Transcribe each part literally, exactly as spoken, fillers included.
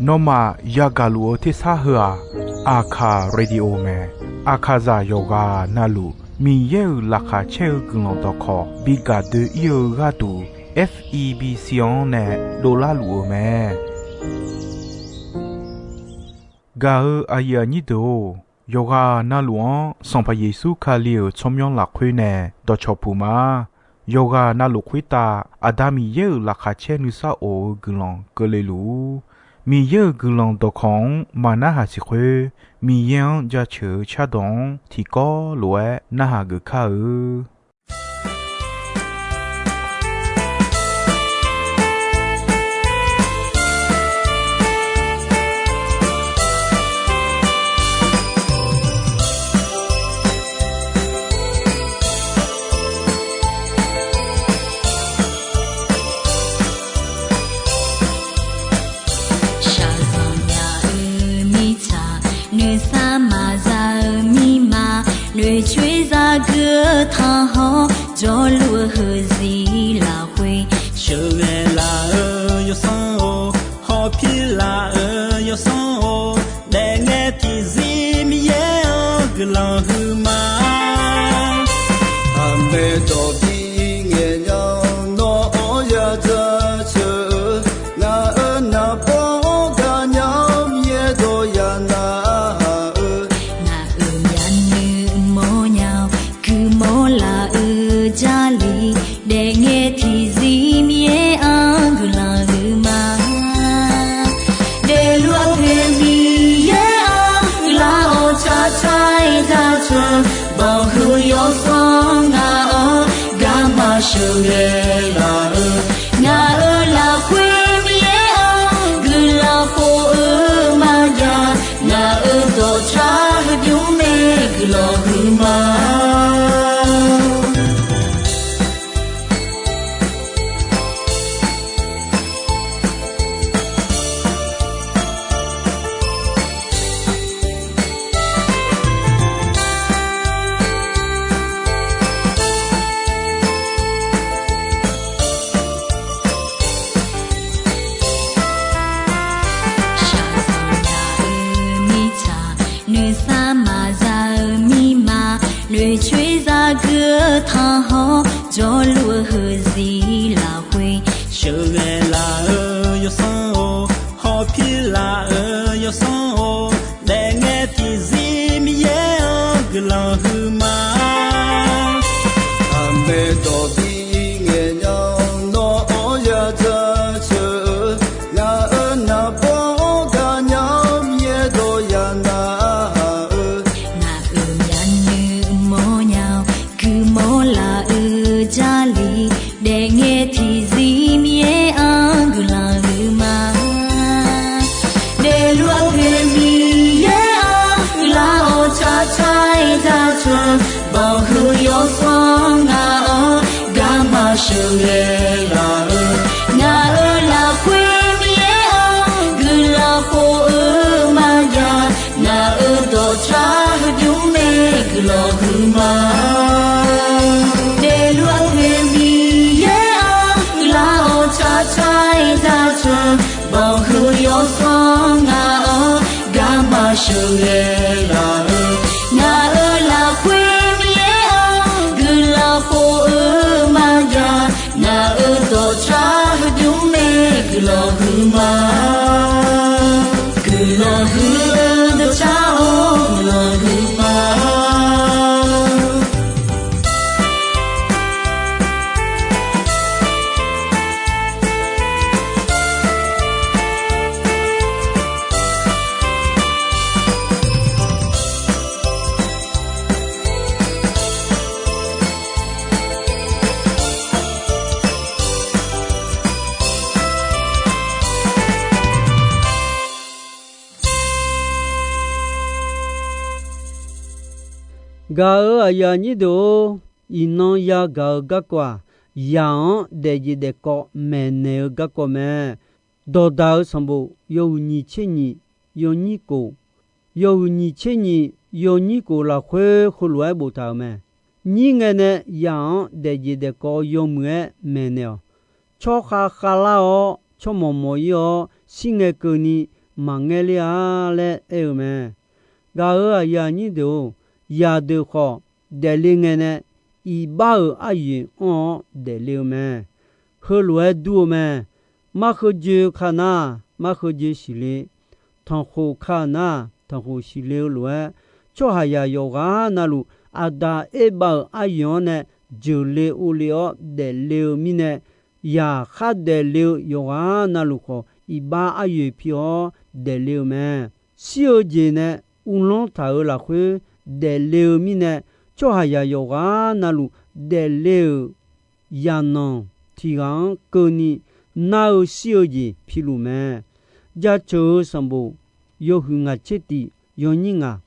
Nawmaf yagaq luf-eu tersar heu-aq, Aqkaq Radio mae. Aqkaqzaq yawqghaq navluf Miqyaer-euq laqkhaq caer-eu guiqlanq dawqkawq bi gaq doe-ir-eu gharduq, F E B C-anr nae dovlar luf-eu mae. Gaq-eu aqyuif aqnyir deuq-or, yawqghaq navluf-anr Sanqpaq Yeqsur Kali-euq tsawrmyanr lafkhoer nae dawqcawq puq ma. Yawqghaq navluf khoertav Aqda Miqyaer-euq laqkhaq caer nuisar of-eu guiqlanq keuvle luf-ur. Miqyaer-euq guiqlanq dawqkawq-anr maqnarhaq siq khoer, Miqyaer-anr jaceuq-eu cardawq-anr tiqkawv lof-aer narhaq geuf kar-eu. Shaqzanq nya-eu mirtsaq, noeqsar maqza-eu mirma, noeqcoer zagui-eu tanqhawr, jawrluf-eu heuzir lafkhoer, sheuqghae laf-eu yawsanr-or, hawpir laf-eu yawsanr-or, daefngae tiqzir Miqyaer-anr guiqlanq huiqma. Aqmaeq dawq bi ngaeq nya-awr nawr-anr ya jaceuq-eu, ngaq-euq naqbawr-anr gaqnya-awr Miqyaer dawq ya narhaq-eu, ngaq-euq myavnuiv mawrnya-awr guimawr laf-eu Jarlif, daefngae tiqzir Miqyaer-anr guiqlanq huiqma. Daefluf-eu poeq Miqyaer-anr guiqlanq-awr tsaqtsaq-aer jaceuq, banqhuiq yawsanr ngaq-anr garma sheuqghae laf-eu, ngaq-euq lafkhoer Miqyaer-anr guiqlanq khof-eu maqjav, ngaq-euq dawqtsaq heudymr mae guiqlanq huiqma. Shaqzanq nya-eu mirtsaq, noeqsar maqza-eu mirma, noeqcoer zagui-eu tanqhawr, jawrluf-eu heuzir lafkhoer, sheuqghae laf-eu yawsanr-or, hawpir laf-eu yawsanr-or, daefngae tiqzir Miqyaer-anr guiqlanq huiqma. Aqmaeq dawq bi ngaeq nya-awr nawr-anr ya jaceuq-eu, ngaq-euq naqbawr-anr gaqnya-awr Miqyaer dawq ya narhaq-eu, ngaq-euq myavnuiv mawrnya-awr guimawr laf-eu Jarlif, daefngae tiqzir Miqyaer-anr guiqlanq huiqma. Daefluf-eu poeq Miqyaer-anr guiqlanq-awr tsaqtsaq-aer jaceuq, banqhuiq yawsanr ngaq-anr garma sheuqghae laf-eu, ngaq-euq lafkhoer Miqyaer-anr guiqlanq khof-eu maqjav, ngaq-euq dawqtsaq heudymr mae guiqlanq huiqma. Daefluf-eu poeq Miqyaer-anr guiqlanq-awr tsaqtsaq-aer jaceuq, banqhuiq yawsanr ngaq-anr garma sheuqghae laf-eu, ngaq-euq lafkhoer Miqyaer-anr guiqlanq khof-eu maqjav, ngaq-euq dawqtsaq heudymr mae guiqlanq huiqma. Guiqlanq huiq-eu dawqtsaq-or guiqlanq huiqma. Gaq-euq aqyuif aqnyir deuq-or, iqnan yagaq-eu garkawv-aq, yaq-anr daefjeq daefkawv maeqnaeq-eu garkawv mae. Dawqdaq-euq sanqbof yawhuiq nyiq tser nyiq yawnyir kof, yawhuiq nyiq tser nyiq yawnyir kof lafkhoer heulof-aer boftaq-euq mae. Nyir ngae nae yaq-anr daefjeq daefkawv yawmuiq-aer maeqnaeq-awq. Tsawrkhav khavlar-awr, tsawrmawq mawq-ir-awr, shirngae keuvni maqngaer ler-a laer aer-eu mae. Gaq-euq aqyuif aqnyir deuq-or, yaqdeuq khawf daefle ngae nae iqbax-euq aryoeq anr-awr daefle-eu mae. Heulof-aer dur-eu mae. Markheu joe ka nar, markheu joe siqle. Tanqkhof ka nar, tanqkhof siqle-eu lof-aer, tsawrhaqzaq yawqghaq navluf, Aqda Erbav-euq aryoeq-anr nae jeuqle ovle-awr daefle-eu mirnae, yaqkhar daefle-eu yawqghaq navluf khawf, iqbax aryoeq pi-awr daefle-eu mae. Shir-eu jeq nae uvlanr taq-euq lafkhoer daefle-eu mirnae, tsawrhaqzaq yawqghaq navluf daefle-euq zaqnanq tiq ghaq-anr keuvni nar-eu shir-eu jeq piluf mae. Jaceuq-eu sanqbof yawhuiq ngaq tser tif yawnyir ngaq,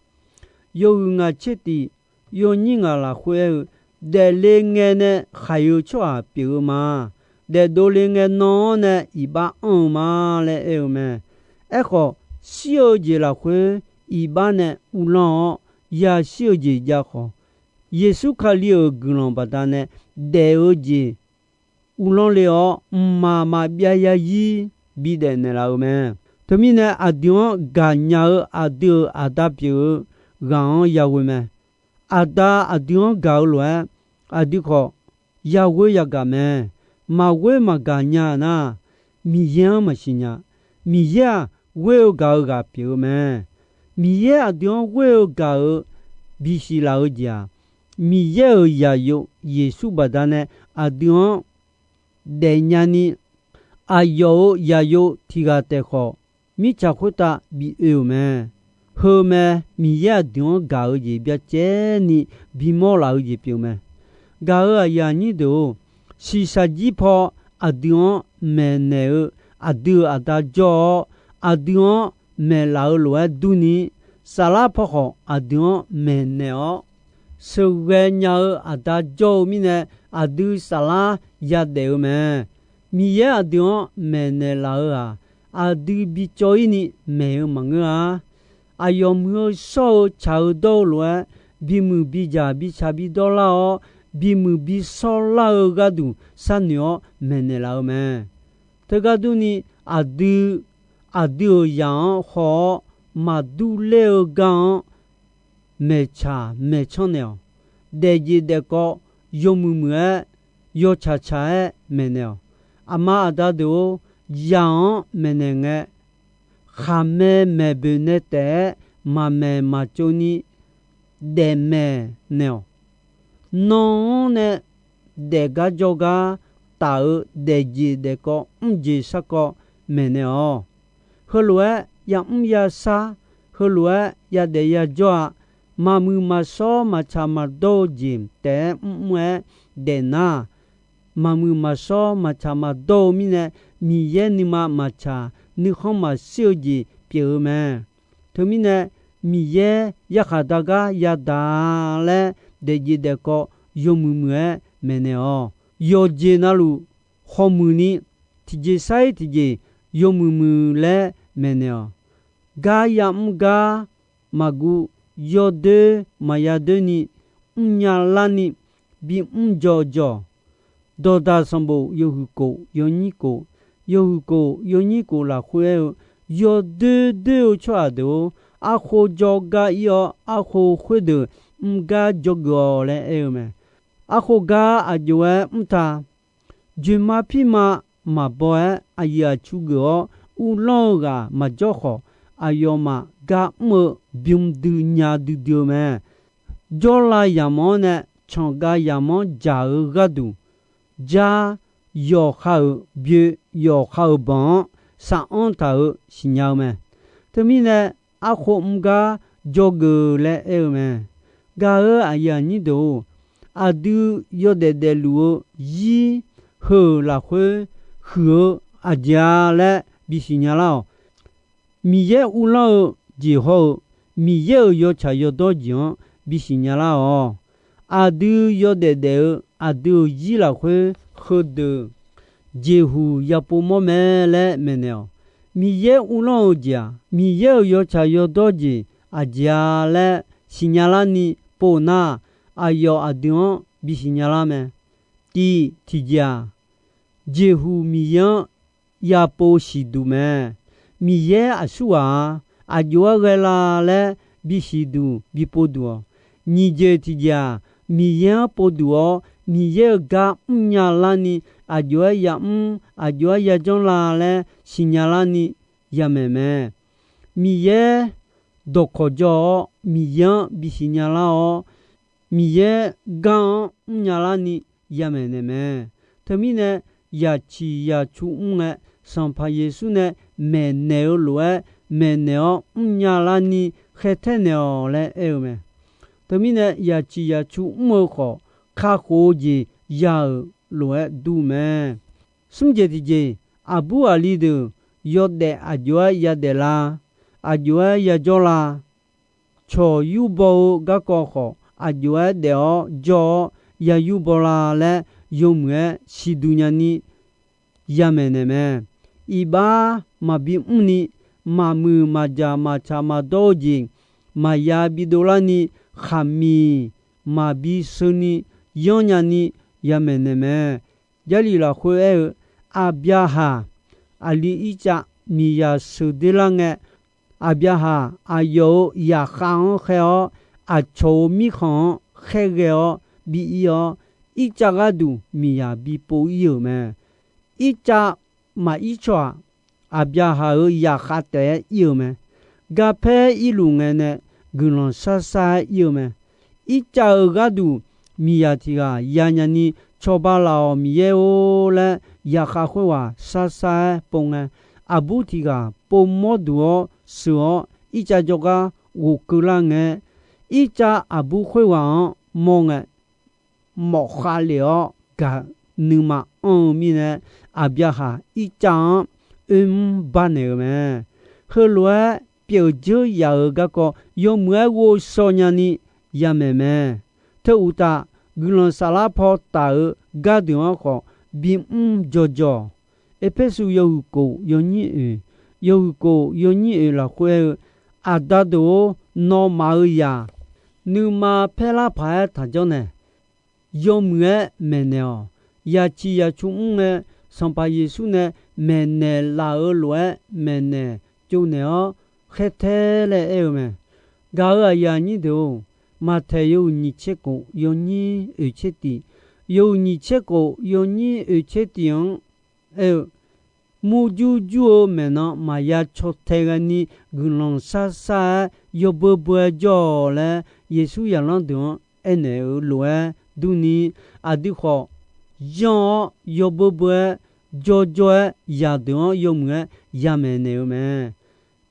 yawhuiq ngaq tser tif yawnyir ngaq lafkhoer aer-eu, daefle ngae nae khaiq-eu tsawrhaq pyeuf-eu ma. Daefdov le ngae nan-anr nae iqbax anr-eu ma laer aer-eu mae. Aerkhawf, shir-eu jeq lafkhoer iqbax nae uvlanr-awr, yashir-eu jeq jav khawf, Yeqsur Kali-euq guiqlanq baqdanae daef-eu jeq uvlanr le-awr, mqmaq maqbyav yazir bidaef naeqlaf-eu mae. Teumirnae, aqdui-anr gaqnya-eu aqdui-euq Aqda pyeuf-eu ghaq-anr yaghoe mae. Aqda aqdui-anr gaq-eu lof-aer, aqdui khawf yaghoer yagaq mae. Maqghoer maqgaq nya nar, Miqyaer-anr maqsiq nya. Miqyaer-aq, ghoer-eu gaq-eu ghaq pyeuf-eu mae. Miqyaer aqdui-anr ghoer-eu gaq-eu bisiq laf-eu jeq-aq, Miqyaer-euq zaqyo Yeqsur baqdanae aqdui-anr daefnya ni, aqyawf-euq zaqyo tiq ghaq taef khawf, mirtsaq khoertav bi oe-euq mae. Heu mae, Miqyaer aqdui-anr gaq-eu jeq byacaevni bimawr laf-eu jeq pyeuf mae. Gaq-euq aqyuif aqnyir deuq-or, shiqshaq jir paw aqdui-anr maeqnaeq-eu, aqdui-euq Aqda jawr-awr, aqdui-anr maeqlaf-eu lof-aer durni, saflar paw khawf aqdui-anr maeqnaeq-awr, sheuqghae nya-eu Aqda jawr-eu mirnae, aqdui saflar yadaef-eu mae. Miqyaer aqdui-anr maeqnaeq laf-eu-aq, aqdui bicawv-ir ni maeq-eu maqngeur-a. Aqyawf muiq-eu shawr-eu tsaq-eu dawr-eu lof-aer, bimuiq bidzaq bitsaq bidawr lar-awr, bimuiq bishawr lar-eu gharduq sharnoeq-awr maeqnaeq laf-eu mae. Teugar durni, aqdui, aqdui-euq zaq-anr haw-awr, maqdur ler-eu gar-anr maeqtsaq maeqcanr naeq-awq. Daefjeq daefkawv yawmuiq muiq-aer, yawtsaq tsaq-aer maeqnaeq-awq. Aqma aqda deuq-or, zaq-anr maeqnaeq ngae, khaqmae maeqboeq nae taef-aer maqmaeq maqtsov ni daefmaeq naeq-awq. Nan-anr nae daefgar jawrgar taf-eu daefjeq daefkawv mrjeq sarkawv maeqnaeq-awq. Heulof-aer yamr yashar, heulof-aer yadaef yajawr-a. Maqmuiq maqshawr maqtsaq maqdawr-eu jeq taef-aer mrmr-aer daefnar, maqmuiq maqshawr maqtsaq maqdawr-eu mirnae, Miqyaer nuima maqtsaq nuikhanr maqshir-eu jeq pyeuf-eu mae. Teumirnae, Miqyaer yarkhaq dagar yadaq-a laer daefjeq daefkawv yawmuiq muiq-aer maeqnaeq-awq. Yawqjeq navluf khawmuiq ni, tiqjeq sar-ir tiqjeq yawmuiq muiq laer maeqnaeq-awq. Gar yamr gar maqguv, yawdoer maqya doer ni, mrnya larni bimr jawr jawr-awq. Dawqdaq sanqbof yawhuiq kof yawnyir kof, yawhuiq kof yawnyir kof lafkhoer aer-eu, yawdoer doer-eu tsawrhaq deuq-or, arkhof jawrgar ir-awr, arkhof khoerdeuq mrgar jawrgeuf-awq laer aer-eu mae. Arkhof gar aqjox-aer mrta, joeqma pirma maqbaw-aer aqyuif aqtsu geuf-awr uvlanr-eu ghaq maqjawr khawf, aqyawfmaf gar mr-eu bym dui nya duidui-eu mae. Jawrlav yamq-anr nae canqgav yamq-anr dzaq-eu gharduq, jar yawqha-euq byoe yawqha-euq banq-anr sar-anr taq-euq siqnya-eu mae. Teumirnae, arkhof mrgar jawrgeuf laer aer-eu mae. Gaq-euq aqyuif aqnyir deuq-or, aqdui yawdaef daefluf-eu zir heu-euq lafkhoer huiq-eu aqjeq-a laer bisiq nya lar-awq. Miqyaer uvlanr-eu jeq hawr-eu, Miqyaer-euq yawtsaq yawdawr jeq-anr bisiq nya lar-awq. Aqdui yawdaef daef-eu aqdui-euq zir lafkhoer heudeuq jeqhuq yapov mawr mae laer maeqnaeq-awq. Miqyaer uvlanr-eu jeq-aq, Miqyaer-euq yawtsaq yawdawr jeq aqjeq-a laer siqnya larni pov nar, aqyawf aqdui-anr bisiq nya lar mae. Tiq tiqjeq-aq, jeqhuq Miqyaer-anr yapov siqduq mae. Miqyaer aqsurghaq-a, aqjox-aer ghae la laer bisiq duq bipov duq-awq. Nyiq jeq tiqjeq-aq, Miqyaer-anr povduq-awr, Miqyaer-euq gar mrnya larni, aqjox-aer yamr, aqjox-aer yajanr la laer siqnya larni yamaeq mae. Miqyaer dawqkawq jawr-awr, Miqyaer-anr bisiqnya lar-awr, Miqyaer gar-anr mrnya larni yamaeq naeq mae. Teumirnae, yaciq yacu mr ngae, Sanqpaq Yeqsur nae maeqnaeq-eu lof-aer maeqnaeq-awr mrnya larni khaertaer naeq-awq laer aer-eu mae. Teumirnae, yaciq yacu mr-eu khawf, kakhof-eu jeq ya-euq lof-aer dur mae. Smr jeq tiqjeq, aqbur aqli deuq yawdaef aqjox-aer yadaef la, aqjox-aer yajawr la, cawq yurbaw-eu garkawv khawf, aqjox-aer daef-awr jawr-awr yayur baw la laer, yawmuiq-aer siqduq nyani yamaeq naeq mae. Iqbax maqbi mrni, maqmuiq maqjaq maqtsaq maqdawr-eu jeq maqya bidov larni, khaqmiq maqbi seuvni yanr nyani yamaeq naeq mae. Jarlif lafkhoer aer-eu, Aqbyaqhaq aqli Irtsav miqyaq sheuqder lar ngae, Aqbyaqhaq aqyawf-euq zaqkhav-anr khaer-awr, aqcawq-euq mirkhanq-anr khaerghae-awr bi ir-awr, Irtsav gharduq miqyaq bipov ir-euq mae. Irtsav maqir cawq-aq, Aqbyaqhaq-euq zaqkhav taef-aer ir-eu mae. Garpaer irluf ngae nae guiqlanq sharshar-aer ir-eu mae. Irtsav-euq gharduq miqyaq tiq ghaq yanya ni, Cawba laf-awq Miqyaer-or laer zaqkhav khoerghaq sharshar-aer pov ngae, aqbur tiq ghaq povmawr duq-awr sheuq-awr, Irtsav jawrgar ghofkeuv lar ngae, Irtsav aqbur khoerghaq-anr mawr ngae, mawf khav lef-awr gaq nuima anr-eu mirnae, Aqbyaqhaq Irtsav-anr oermr bar naeq-eu mae. Heulof-aer pyeuf dzeur yaf-euq garkawv yawmuiq-aer ghovshaw nyani yamaeq mae. Teu uqtaf, guiqlanq saflar paw taf-euq gardeuq-anr khawf bimr jawjawq. Erpersu yawhuiq kof yawnyir oeq, yawhuiq kof yawnyir oeq lafkhoer aer-eu, Aqda deuq-or, nawmaf-euq zaq nuima paerlar paq-aer taqjanr nae, yawmuiq-aer maeqnaeq-awq. Yaciq yacu mr ngae, Sanqpaq Yeqsur nae maeqnaeq laf-euq lof-aer maeqnaeq tsovnaeq-awr khaertae laer aer-eu mae. Gaq-euq aqyuif aqnyir deuq-or, Maqtaeq yawhuiq nyiq tser kof yawnyir oeq tser tiq, yawhuiq nyiq tser kof yawnyir oeq tser tiq-anr aer-eu, murjur jur-eu maeqnan maqya caw tae ghaeni guiqlanq sharsar-aer yawbeu beu-aer jawr-awq laer, Yeqsur zaqlanr deuq-anr aernaeq-euq lof-aer durni, aqdui khawf yanr-awr yawbeu beu-aer jawrjawr-aer zaqdeuq-anr yawmuiq-aer yamaeq naeq-eu mae.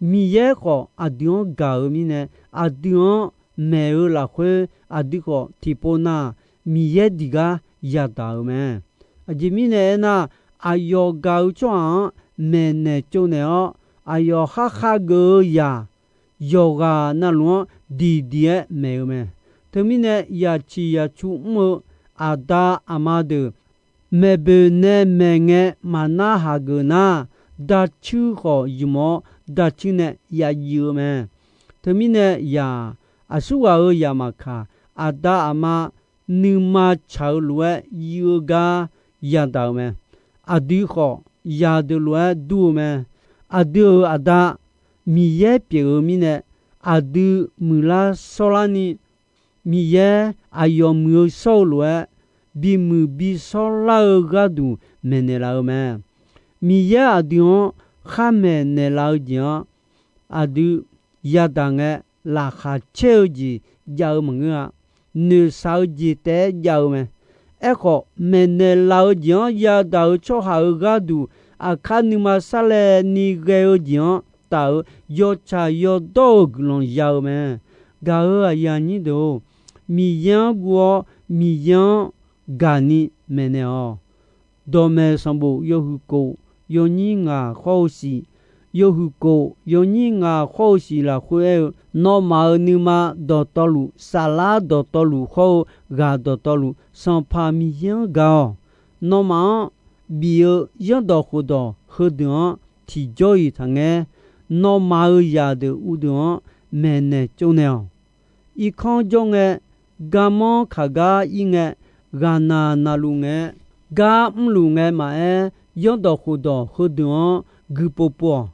Miqyaer khawf aqdui-anr gaq-eu mirnae, aqdui-anr maeq-eu lafkhoer aqdui khawf tiqpov nar, Miqyaer diq gar yadaq-euq mae. Aqjeq mirnae aernar, aqyawf gaq-eu tsawrhaq-anr maeqnaeq tsovnaeq-awr, aqyawf khar khageuf-eu zaq yawqghaq navluf-anr diqdiq-aer maeq-eu mae. Teumirnae, yaciq yacu mr-eu aqda aqma deuq maeqboeq nae maeq ngae maqnar hageuf nar, dacuir khawf ymq-awr dacuir nae ya jiv-eu mae. Teumirnae yaq, aqsurghaq-euq yaq maqkaq, aqda aqma nuima tsaq-eu lof-aer jiv-eu gar yadaq-euq mae. Aqdui khawf zaqdeuq lof-aer dur-eu mae. Aqdui-euq aqda Miqyaer pyeuf-eu mirnae, aqdui muiqlar shawrlarni, Miqyaer aqyawf muiq-eu shawr-eu lof-aer bimuiq bishawr lar-eu gharduq maeqnaeq laf-eu mae. Miqyaer aqdui-anr khar maeqnaeq laf-eu jeq-anr aqdui yadaq ngae, laqkhaq caer-eu jeq jav-eu maqngeur-a. Noeqshaq-eu jeq taef-aer jav-eu mae. Aerkhawf, maeqnaeq laf-eu jeq-anr yadaq-eu tsawrhaq-euq gharduq, aqkar nuima sarlaevni ghae-eu jeq-anr taf-euq yawtsaq yawdawr-euq guiqlanq ya-eu mae. Gaq-euq aqyuif aqnyir deuq-or, Miqyaer-anr guv-awr Miqyaer-anr gaqni maeqnaeq-awq. Dawqmaeq sanqbof yawhuiq kof yawnyir ngaq khawr-eu siq, yawhuiq kof yawnyir ngaq khawr-eu siq lafkhoer aer-eu, nawmaf-euq nuima dawqtawvluf, saflar dawqtawvluf khawr-eu ghaq dawqtawvluf, Sanqpaq Miqyaer-anr gaq-awq. Nawmaf-anr bif-eu zanrdawq khofdawq heudeuq-anr tiqjawr-iq taqngaer, nawmaf-euq zaqdeuq uvdeuq-anr maeqnaeq tsovnaeq-awq. Irkanr jawr ngae, garmanr kaq gar ir ngae, ghaqnaq naqluf ngae, gar mrluf ngae maqaer, yanrdawq khofdawq heudeuq-anr guiqpov pov-awq.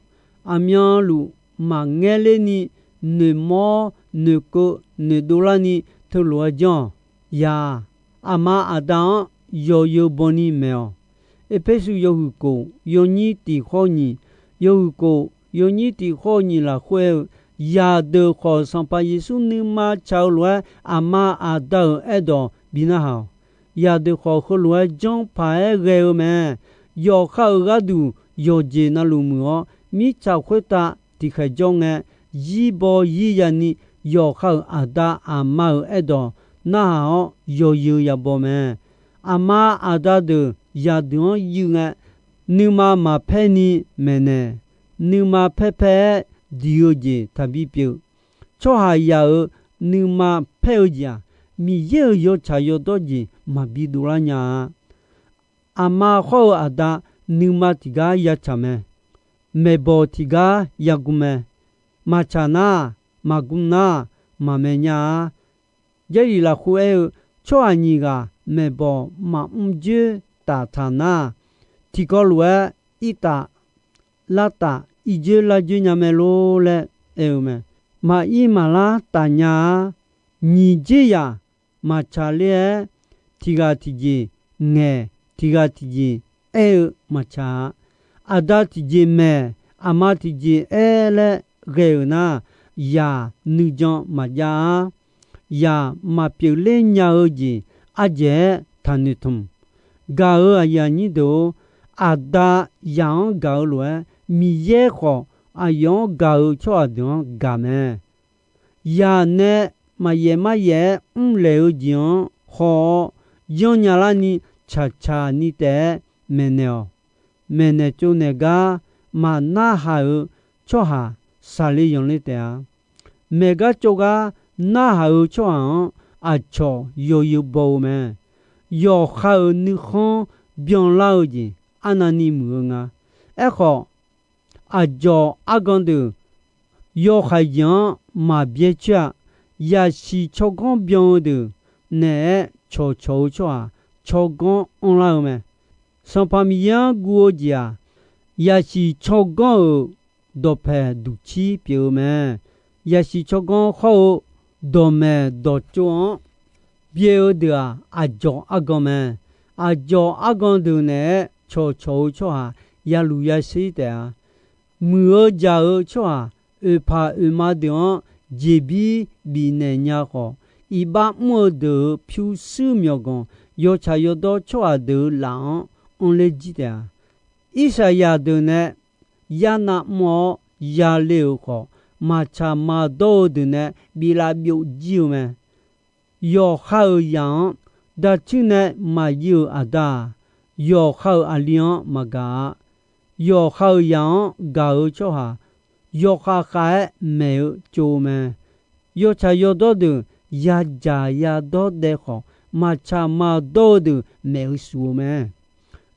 Aqmyanluf maqngaer lerni noeqmawr noeqkeuv noeqdov larni teulof-aer janr-awq. Yaq, aqma aqda-anr yawzeu bawni maeq-awq. Erpersu yawhuiq kof yawnyir tiq khawr nyiq, yawhuiq kof yawnyir tiq khawr nyiq lafkhoer aer-eu, yaqdeuq khawf Sanqpaq Yeqsur nuima tsaq-eu lof-aer aqma aqda-euq aerdawq bi narhaq-awq. Yaqdeuq khawf heulof-aer janr paq-aer ghae-eu mae. Yawqha-euq gharduq yawqjeq navluf muiq-awr, mirtsaq khoertav tiqkhaeq jawr ngae, zirbaw zirya ni yawqha-euq aqda aqma-euq aerdawq narhaq-awr yawzeu yabaw mae. Aqma aqda deuq yaqdeuq-anr yuiv ngae, nuima maqpaer ni maeqnaeq, nuima paer paer-aer diq-eu jeq taqbi pyeuf. Tsawrhaqzaq-euq nuima paer-eu jeq-aq, Miqyaer-euq yawtsaq yawdawr jeq maqbi dovlar nya-a. Aqma hawr-eu aqda nuima tiqgar yatsaq mae. Maeqbawq tiqgar yaguv mae. Maqtsaq nar, maqguv nar, maqmae nya-a. Jarlif lafkhoer aer-eu, tsawrhaq nyiq ghaq maeqbawq maqmr dzoer taf taq nar, tiqkawv lof-aer irtaf lavtaf irjoer lavjoer nya mae lor laer aer-eu mae. Maqir maqlar taf nya-a. Nyiq dzer yaq maqtsaq ler-aer, tiq ghaq tiqjeq ngaeq, tiq ghaq tiqjeq aer-eu maqtsaq-a. Aqda tiqjeq maeq, aqma tiqjeq aer laer ghae-euq nar, yaq nuijan maqjav-ar. Yaq maqpyeuf ler nya-eu jeq ardzaeq-aer taqnoeq tmq. Gaq-euq aqyuif aqnyir deuq-or, aqda yaq-anr gaq-eu lof-aer, Miqyaer khawf aqyawf-anr gaq-eu tsawrhaq deuq-anr gaq mae. Yaq nae maqyaef maryaef-aer mrlaeq-eu jeq-anr haw-awr, yanrnya larni tsaqtsaq ni taef-aer maeqnaeq-awq. Maeqnaeq tsovnaeq gar maqnarhaq-euq tsawrhaq saqle yanqler taef-a. Maeq gar tsov gar narhaq-eu tsawrhaq-anr aqcawq yawzeu baw-eu mae. Yawqha-euq nuikhanr byanlar-eu jeq arnavni muiq-eu nga. Aerkhawf, aqdzawq argan deuq yawhaiq jeq-anr maqbyaer coer-a. Yaqsiq tsawrganr byan-eu deuq naeq-aer cawqcawq-eu tsawrhaq tsawrganr anrlar-eu mae. Sanqpaq Miqyaer-anr guv-eu jeq-aq, yaqsiq tsawrganr-euq dawqpaeq duqcir pyeuf-eu mae. Yaqsiq tsawrganr hawr-eu dawqmaeq dawqtsov-anr byae-eu deuq-aq, aqdzawq argan mae. Aqdzawq argan deuq naeq-aer cawqcawq-eu tsawrhaq yaluf yasher taef-a. Muiq-eu jaq-eu tsawrhaq oeqpaq oeqma deuq-anr jeqbir bifnaeq nya khawf, iqbax mr-eu deuq-euq pyurshuir myawqganq yawtsaq yawdawr tsawrhaq deuq-euq laf-anr anrler jir taef-a. Irsaqyaq deuq nae yarnav mr-awr yale-euq khawf, maqtsaq maqdawr-eu deuq nae biflaf byov jir-eu mae. Yawqha-euq yaq-anr daqcuir nae maqjiv-euq aqda-aq, yawqha-euq aqli-anr maqgaq-a. Yawqha-euq yaq-anr gaq-eu tsawrhaq yawkhav khav-aer maeq-eu tsov-eu mae. Yawtsaq yawdawr deuq yadzaq yadawr daev khawf, maqtsaq maqdawr-eu deuq maeq-eu shuf-eu mae.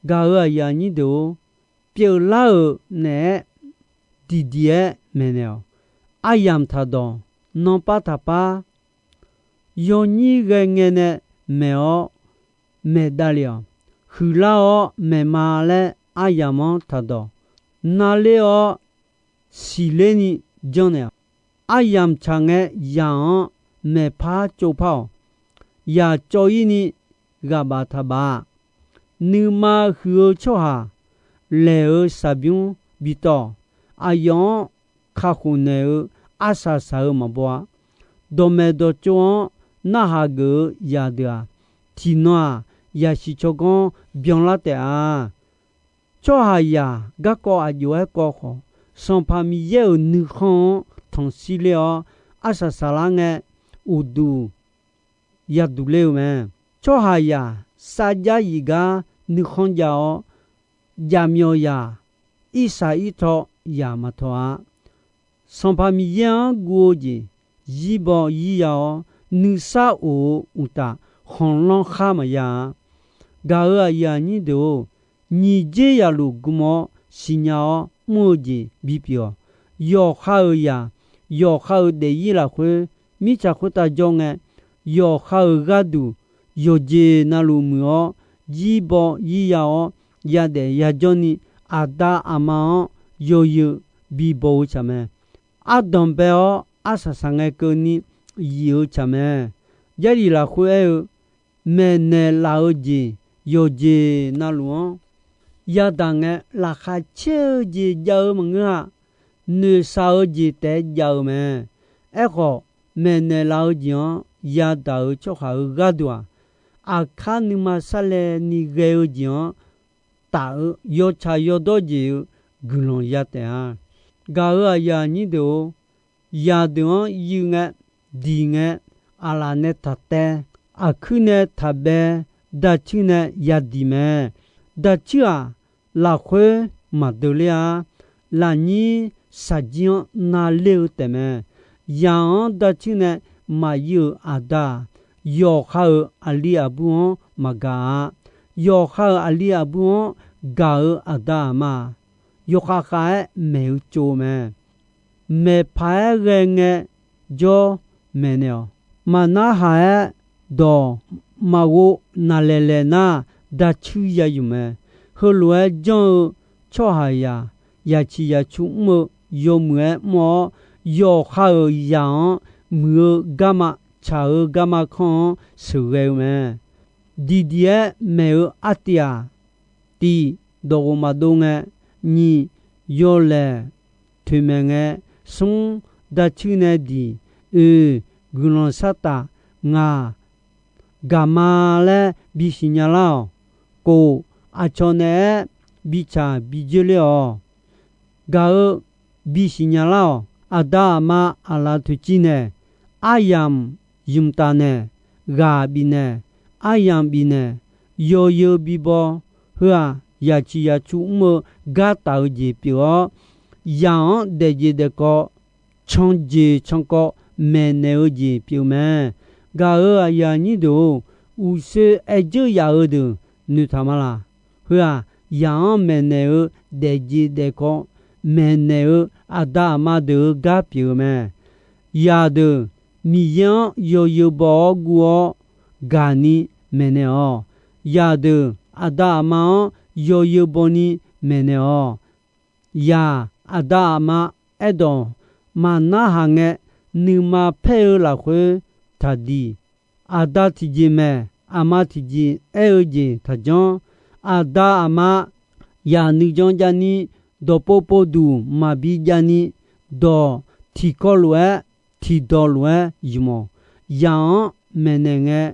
Gaq-euq aqyuif aqnyir deuq-or, pyeuflar-euq naeq-aer diqdiq-aer maeqnaeq-awq. Aryamq taqdawq, nanpav taqpar, yawnyir ghae ngae nae maeq-awr maeq davlef-awq. Huiqlar-awr maeq ma laer aryamq-anr taqdawq. Navler-awr siqler ni janrnaeq-awq. Aryamq tsaq ngae yaq-anr maeqpar tsovpar-awq. Yaq cawv-ir ni ghaq baf taq baf-a. Nuima huiq-eu tsawrhaq laeq-euq shaqbymr bitawq. Aqyawf-anr kakhof naeq-eu arsaq saq-eu maqbaw-a. Dawqmaeq dawqtsov-anr narhaq geuf-eu zaqdeuq-aq, tiqnan-aq, yaqsiq tsawrganr byanlar taef-a. Tsawrhaqzaq garkawv aqjox-aer kawv khawf, Sanqpaq Miqyaer-euq nuikhanr-anr tanqshir ler-awr, arsaq saqlar ngae uqduq yaduq ler-eu mae. Tsawrhaqzaq sarjax yif gar nuikhanr jav-awr, jaqmyawf zaq irsaq irtaw zaq maqtawq-a. Sanqpaq Miqyaer-anr guv-eu jeq zirbaw zirya-awr, nuisar of-eu uqtaf khanqlanr khar maqya-a. Gaq-euq aqyuif aqnyir deuq-or, nyiq jer yaqluf gm-awr siqnya-awr mr-eu jeq bipyeuf-awq. Yawqha-euq zaq, yawqha-euq daefzir lafkhoer, mirtsaq khoertav jawr ngae, yawqha-euq gharduq yawqjeq navluf muiq-awr, zirbaw zirya-awr, yadaef yajawr ni, aqda aqma-anr yawzeu bibaw-eu tsaq mae. Ardanq bae-awr arsaq saqngae keuvni yif-eu tsaq mae. Jarlif lafkhoer aer-eu, maeqnaeq laf-eu jeq yawqjeq navluf-anr yadaq ngae, laqkhaq caer-eu jeq jav-eu maqngeur-a. Noeqshaq-eu jeq taef-aer jav-eu mae. Aerkhawf, maeqnaeq laf-eu jeq-anr yadaq-euq tsawrhaq-euq gharduq-aq, aqkar nuima sarlaevni ghae-eu jeq-anr taf-eu yawtsaq yawdawr jeq-eu guiqlanq ya taef-a. Gaq-euq aqyuif aqnyir deuq-or, zaqdeuq-anr yuiv ngae, diq ngae, aqlaf nae taq taev, aqkuir nae taq bae, dacuir nae yadiq mae. Dacuir-aq, lafkhoer maqdeuv ler-a. Lafnyir shaqjir-anr navler-eu taefmae. Zaq-anr dacuir nae maqyuiv-euq aqda-aq, yawqha-euq aqli aqbur-anr maqgaq-a. Yawqha-euq aqli aqbur-anr gaq-euq aqda aqma-aq, yawkhav khav-aer maeq-eu tsov mae. Maeqpaq-aer ghae ngae jawr maeqnaeq-awq. Maqnarhaq-aer dawq maqghov naqlaeq laeq nar, dacuir ya yuf mae. Heulof-aer janr-eu tsawrhaqzaq, yaqciq yaqcu mr-eu yawmuiq-aer mr-awr, yawqha-euq zaq-anr muiq-eu garma tsaq-eu garma kanr-anr sheuqghae-eu mae. Diqdiq-aer maeq-eu artiv-aq, tiq, dawqghof maqdov ngae, nyiq, yawlaeq toeqmaeq ngae, smr, dacuir nae diq, oeq, guiqlanq shartaf, ngaq, gaqma laer bisiq nya lar-awq. Kof, aqcawq naeq-aer bitsaq bijoer ler-awq. Gaq-eu bisiq nya lar-awq. Aqda aqma aqlaf toeqciv naeq, aryamq ymq taf naeq, ghaq bifnaeq, aryamq bifnaeq, yawzeu bibaw, heu-aq, yaqciq yaqcu mr-eu gar taf-eu jeq pyeuf-awr, zaq-anr daefjeq daefkawv, canjeq cankawv maeqnaeq-eu jeq pyeuf mae. Gaq-euq aqyuif aqnyir deuq-or, uqshoe aer dzeur yaf-eu deuq noeqtaq ma laq. Heu-aq, zaq-anr maeqnaeq-eu daefjeq daefkawv maeqnaeq-eu aqda aqma deuq-eu gar pyeuf-eu mae. Zaqdeuq Miqyaer-anr yawzeu baw-awr guv-awr gaqni maeqnaeq-awq. Zaqdeuq aqda aqma-anr yawzeu bawni maeqnaeq-awq. Zaq aqda aqma aerdawq maqnarhaq ngae, nuima paer-eu lafkhoer taqdiq. Aqda tiqjeq maeq, aqma tiqjeq aer-eu jeq taqjanr. Aqda aqma zaq nuijan javni, dawqpov povduq maqbi javni, dawq tiqkawv lof-aer tiqdawq lof-aer ymq-awq. Zaq-anr maeqnaeq ngae,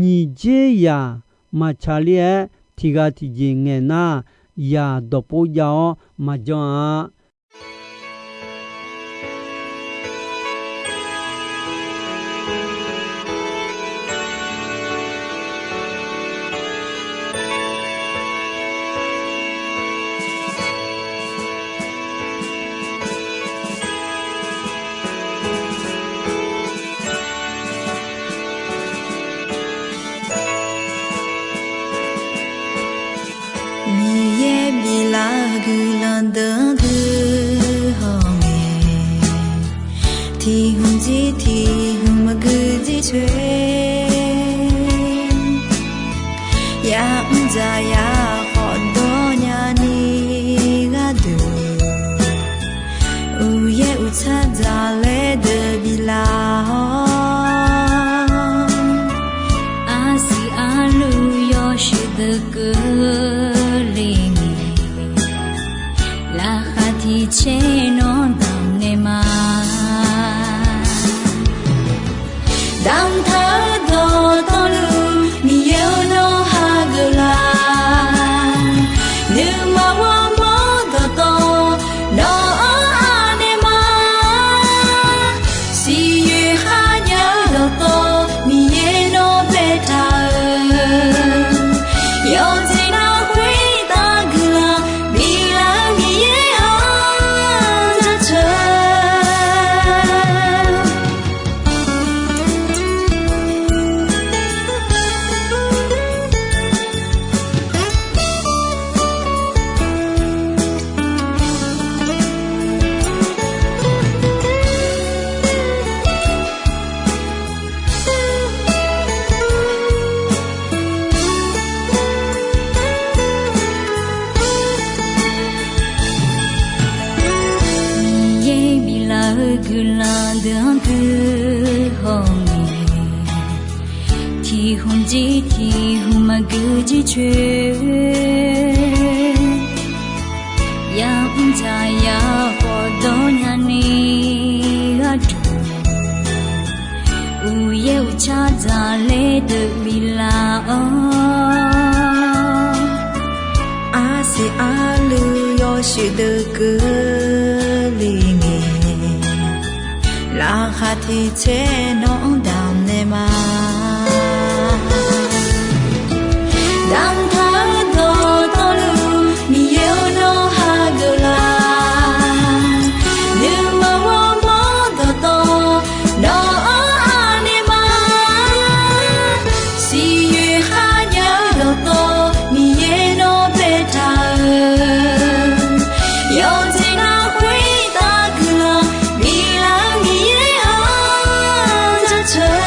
nyiq dzer zaq maqtsaq ler-aer tiq ghaq tiq jeq ngaeq nar, zaq dawqpov jav-awr maqjan-a. Miqyaer biflaf-eu guiqlanq deuq-anr gui hawngae, tiq hmq jir tiq hmq maqgui jir coer, ya'mr dzaq ya khawf dawrnya ni gharduq, uqyaer uqtsar dzaqlaer deuq biflaf-awr, arsiq arluv yawshuif deuq keuvle ngae, laqkhaq tiq caer nawr damq naeq ma. Damqtaq-eu dawqtawvluf Miqyaer-or nawr hageuf laf. Nuima ghawrmawr dawqtawv nawq-anr anaeq ma. Siqyoeq kharnya-eu dawqtawv Miqyaer nawr baetaq-euq, yawqjeq nar khoertav guiqlanq biflaf-eu Miqyaer-anr jaceuq guiqlanq deuq-anr gui hawngae, tiq hmq jir tiq hmq maqgui jircoer, yamr dzaq yar khawf dawrnya ni gharduq, uqyaer uqcar dzaqler deuq biflaf-awr, arsiq arluiv yawshuif deuq keuvle ngae, laqkhaq tiq tser nawr-anr damq naeq ma. Damq taq-eu dawqtawvluf Miqyaer-or, nawr hageuf laf. Nuima ghawrmawr dawqtawv nawq-anr anaeq ma. Siqyoeq kharjav-eu dawqtawv Miqyaer nawr baetaq-euq, yawqjeq nar khoertav guiqlanq biflaf-eu Miqyaer-anr jaceuq.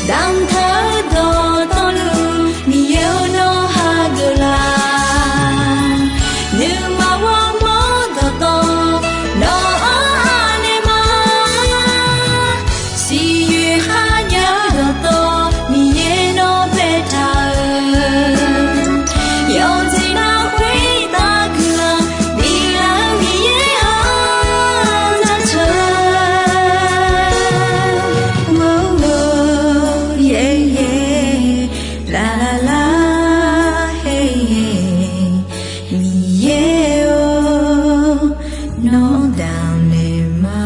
Damq taq-eu dawqtawvluf Miqyaer-or, nawr hageuf laf. Nuima ghawrmawr dawqtawv nawq-anr anaeq ma. Siqyoeq kharjav-eu dawqtawv Miqyaer nawr baetaq-euq, yawqjeq nar khoertav guiqlanq biflaf-eu Miqyaer-anr jaceuq. Mawrlo, yaer yaer, laf laf lar, haer haer, Miqyaer-or, nawr damq naeq ma.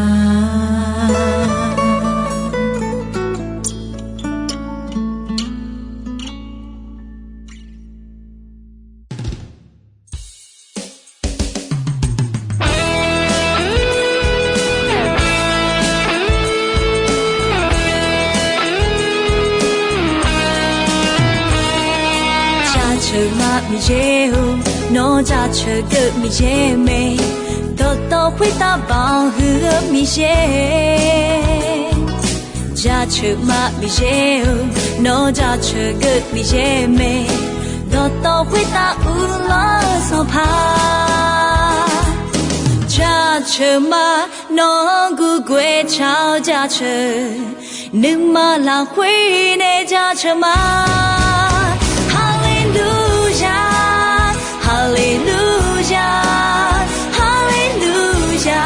Jaceuq ma Miqyaer-or, nawr jaceuq geuv Miqyaer mae, dawqtawv khoertav banq huiq-eu Miqyaer. Jaceuq ma Miqyaer-or, nawr jaceuq geuv Miqyaer mae, dawqtawv khoertav uvlanr-eu Sanqpaq. Jaceuq ma, nawq-anr gurgoer car-awr jaceuq, nuima lafkhoer nae jaceuq ma. Haleluya, haleluya, haleluya.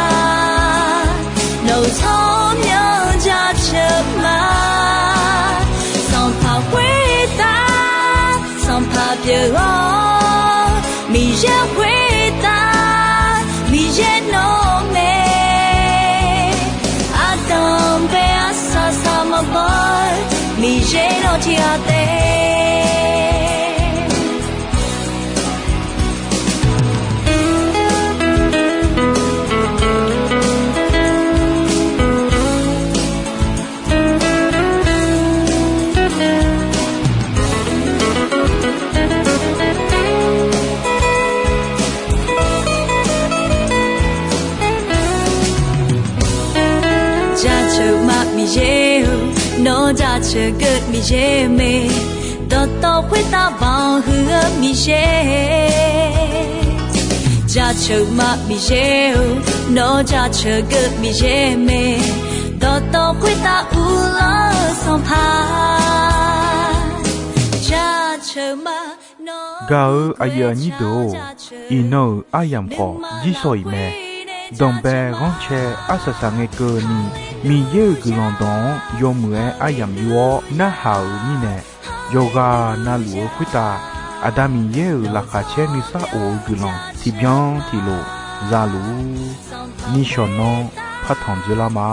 Nawq-euq tsawrmyanr jaceuq ma. Sanqpaq khoertav Sanqpaq pyeuf-awr, Miqyaer khoertav Miqyaer nawr mae. Ardanq bae arsaq saq maqbaw-eu Miqyaer nawr tiq ghaq taef. Jaceuq ma Miqyaer-or, nawr jaceuq geuv Miqyaer mae, dawqtawv khoertav banq huiq-eu Miqyaer. Jaceuq ma Miqyaer-or, nawr jaceuq geuv Miqyaer mae, dawqtawv khoertav uvlanr-eu Sanqpaq. Jaceuq ma Gaq-euq aqyuif aqnyir deuq-or, iqnan-euq aryamq khawf jir shawq-iq mae. Danqbae ghanrcae arsaq saq ngae keuvni, Miqyaer-euq guiqlanq dawq-anr yawmuiq-aer aryamq yur-awr narhaq-euq mirnae, yawqghaq navluf-eu khoertav Aqda Miqyaer-euq laqkhaq caer nuisar of-eu guiqlanq tiqbyan tiqlof za luf-ur. Nishawq nanr partanq dzoerlar ma.